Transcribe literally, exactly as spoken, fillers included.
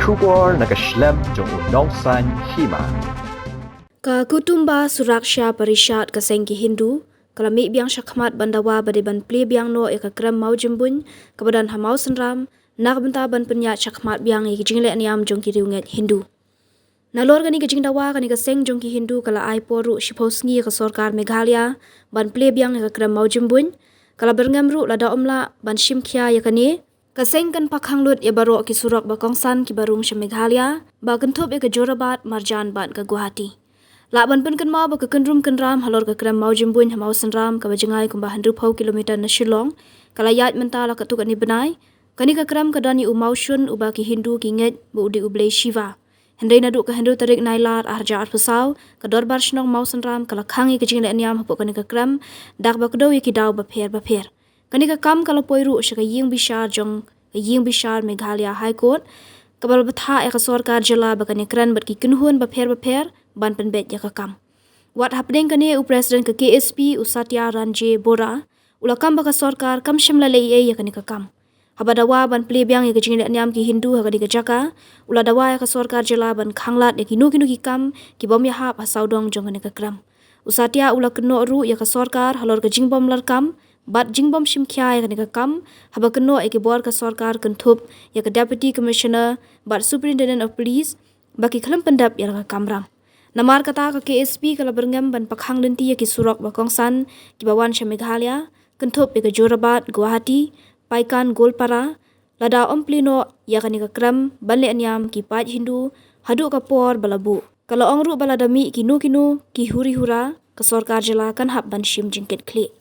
Khubor na ka shlem jong u Nongsaiñ Hima. Ka Kutumba Suraksha Parishad ka seng ki Hindu ka la mih biang shakhmat ban dawa ba dei ban plie biang noh ïa ka krem Mawjymbuin kaba don ha Mawsynram, na ka bynta ban pynïaid shakhmat biang ïa ki jingleh niam jong ki riewngeit Hindu. Nalor kane ka jingdawa, kane ka seng jong ki Hindu ka la ai por ruh shiphew sngi ïa ka sorkar Meghalaya ban plie biang ïa ka krem Mawjymbuin. Ka la byrngem ruh lada ym lah ban shim khia ïa kane, ka seng kan pakhang lut ïa baroh ki surok ba kongsan kiba rung sha Meghalaya, ba kynthup ïa ka Jorabat marjan bad ka Guwahati. Lah ban pynkynmaw ba ka kynrum kynram halor ka krem Mawjymbuin ha Mawsynram kaba jngai kumba hynriewphew kilometer na Shillong ka la ïaid mynta la katto katne bnai. Kane ka krem ka don ïa u mawshun uba ki Hindu ki ngeit ba u dei u blei Shiva. Hynrei naduh ka hynriew tarik Nailar arhajar arphew saw, ka Dorbar Shnong Mawsynram ka la khang ïa ka jingleh niam hapoh kane ka krem da kaba kdew ïa ki daw bapher bapher. Kane ka kam ka la poi ruh sha ka ïing bishar jong ka ïing bishar Meghalaya High Court, kaba la bthah ïa ka sorkar jylla ba kan ïakren bad ki kynhun bapher bapher ban pynbeit ïa ka kam. Wat hapdeng kane, u president ka K S P, u Satya Ranjay Bora, u la kam ba ka sorkar kam shym la leh ei ei ïa kane ka kam. Haba dawa ban plie biang ïa ka jingleh niam ki Hindu ha kane ka jaka, u la dawa ïa ka sorkar jylla ban khanglad ïa kino kino ki kam ki bym ïahap ha sawdong jong kane ka krem. U Satya u la kynnoh ruh ïa ka sorkar halor ka jingbym larkam bad jingbym shim khia ïa kane ka kam, haba kynnoh ïa ki bor ka sorkar kynthup ïa ka Deputy Commissioner bad Superintendent of Police ba ki khlem pyndep ïa la ka kamram. Namar kata, ka K S P ka la byrngem ban pakhang lynti ïa ki surok ba kongsan kiba wan sha Meghalaya, kynthup ïa ka Jorabat Guwahati, Paikan Goalpara, lada ym plie noh ïa kane ka krem ban leh niam ki paid Hindu haduh ka por ba la buh. Ka la ong ruh ba lada mih kino kino ki huri hura, ka sorkar jylla kan hap ban shim jingkitkhlieh.